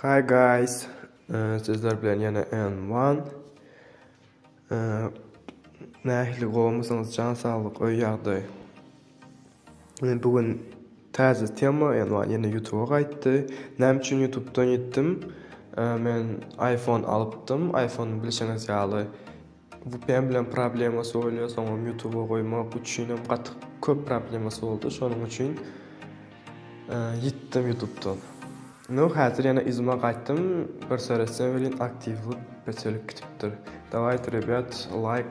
Hi guys, sizler bilen ýene N1. Nähili gowumysyňyz, jan saglyk, öý ýagdaý. Men bu gün täze tema, N1 ýene YouTube-a gaýtdy. Näme üçin YouTube-dan ýitdim? Men iPhone alypdym. iPhone bilşiňiz ýaly VPN bilen problemasy bolýar, soňam YouTube-a goýmak üçinem gaty köp problemasy boldy. Şonuň üçin ýitdim YouTube-dan. Nu, häzir ýene yzyma gaýtdym, bir seretsem welin aktiwlik peselip gidipdir. Dawayte rebýat laýk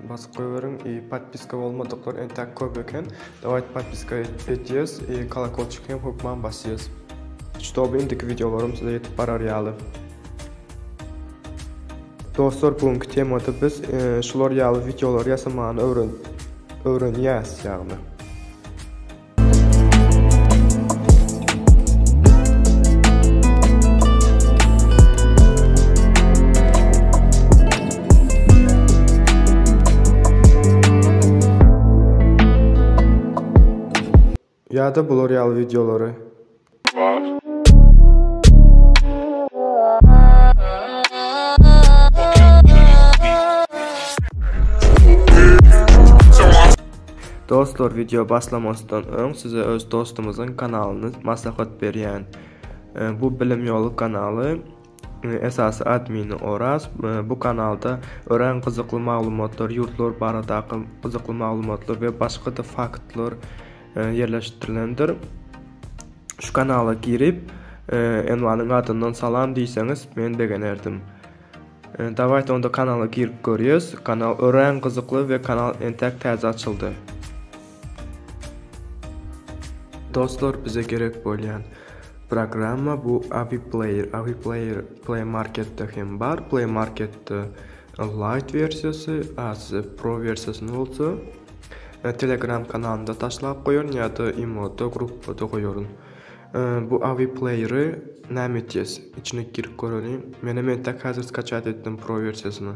basyp goýberiň i podpiska bolmadyklar entäk köp eken. Dawayte podpiska etýäs i kolokolçik hem hökman basýas. Ştoby indiki wideolarym size ýetip barar ýaly. Dostlar bu günki temada biz şular ýaly wideolary ýasamany öwrenýäs ýagny. Ýa-da bular ýaly wideolary. Dostlar wideo başlamazdan öň size öz dostumyzyň kanalyny maslahat berýän. Bu Bilim Ýoly kanaly esasy admini Oraz. Bu kanalda örän gyzykly maglumatlar, ýurtlar baradaky gyzykly maglumatlar we başga-da faktlar ýerleşdirilendir. Şu kanala girip, Enwanyň adyndan salam diýseňiz men begenerdim. Dawayte onda kanala girip görýäs. Kanal örän gyzykly we kanal entäk täze açyldy. Dostlar bize gerek bolýan programma bu Avi Player. Avi Player Play Marketde hem bar. Play Marketde Lite wersiýasy, a size Pro wersiýasyny bolsa Telegram kanalynda taşlap goýaryn ýa-da imoda gruppada goýaryn. Bu Avi Playeri näme etýäs? Içine girip göreliň. Menem entek häzir skaçat etdim Pro wersiýasyny.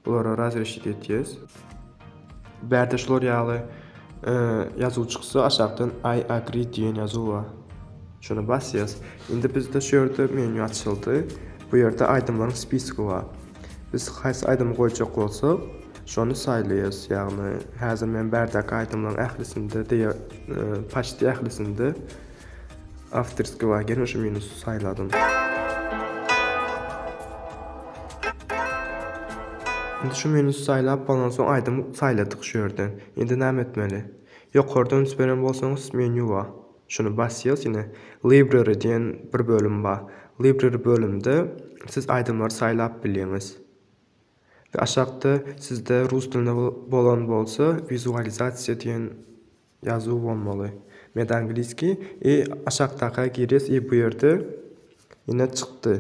Bulara razreşit etýäs. Bärde şular ýaly ýazuw çyksa aşakdan I agree diýen ýazuw bar. Şony basýas. Indi bizde şu ýerde menýu açyldy. Bu ýerde aýdymlaryň spiski bar. Biz haýsy aýdymy goýjak bolsak, şony saýlaýas. Ýagny häzir men bärdäki aýdymlaryň ählisinde diýe paçti ählisinde awtorskiý bar. Geliň şu minusy saýladym. Indi şu minusy saýlap bolansoň soň aýdym saýladyk şu ýerden. Indi näme etmeli? Ýokarda üns beren bolsaňyz menýu bar. Şuny basýas ine Library diýen bir bölüm bar. Library bölümde siz aýdymlary saýlap bilýäňiz. We aşakda sizde rus dilinde bolan bolsa wizualizasiýa diýen ýazuw bolmaly. Mende angliskiý i aşakdaka girýäs i bu ýerde ine çykdy.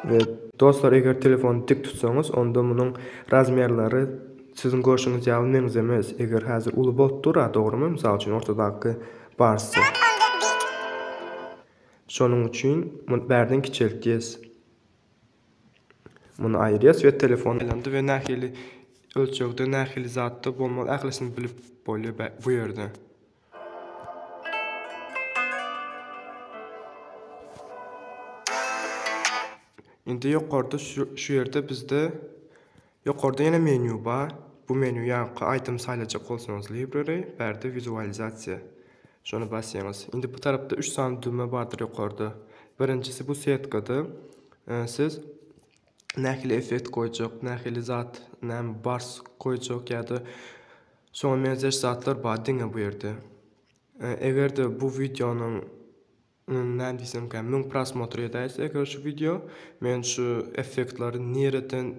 We dostlar eger telefony dik tutsaňyz onda munuň razmerleri siziň görşüňiz ýaly meňzemez. Eger häzir uly bolup dur-a dogrymy mysal üçin ortadaky barsy. Şonuň üçin muny bärden kiçeltýäs. Muny aýyrýas we telefon aýlandy we nähili ölçegde nähili zatda bolmaly ählisini bilip bolýar bu ýerde. Indi ýokarda şu, şu ýerde bizde ýokarda ýene menýu bar. Bu menýu ýaňky aýdym saýlajak bolsaňyz library, bärde wizualizasiýa. Şony basýaňyz. Indi bu tarapda 3 sany düwme bardyr ýokarda. Birinjisi bu setkada siz nähili effekt goýjak, nähili zat, näme bars goýjak ýa-da Şoňa meňzeş zatlar bar diňe bu ýerde. Eger-de bu wideonyň näme diýsemkä 1000 prosmotr edäýse eger şu wideo men şu effektleri nireden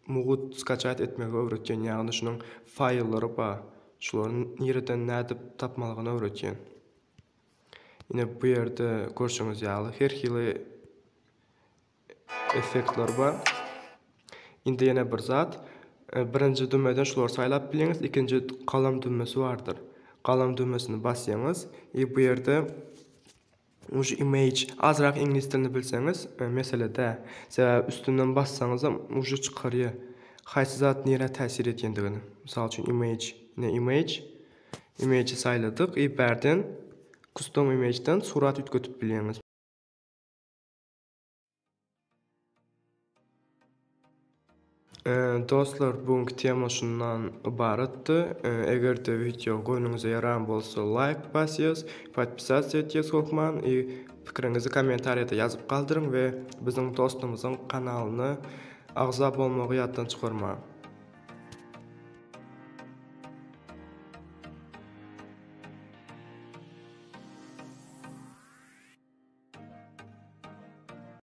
mugut skaçat etmegi öwretýän ýagny şunuň faýllary bar şulary nireden nädip tapmalygyny öwretýän. Ine bu ýerde görşüňiz ýaly her hili effektler bar. Indi ýene bir zat. Birinji düwmeden şulary saýlap bilýäňiz, ikinji galam düwmesi bardyr. Galam düwmesini basýaňyz i bu ýerde uje image azrak iňlis dilini bilseňiz mesele däl. Sebäbi üstünden bassaňyzam uje çykarýar. Haýsy zat nirä täsir edýändigini. Mysal üçin image, ine image. Image saýladyk i bärden custom image-den surat üýtgetip bilýäňiz. Dostlar bugünki tema şundan ybaratdy. Eger-de wideo göwnüňize ýaran bolsa laýk basýas, podpisasiýa etýäs hökman i pikiriňizi kommentariýada ýazyp galdyryň we biziň dostumyzyň kanalyna agza bolmagy ýatdan çykarmaň.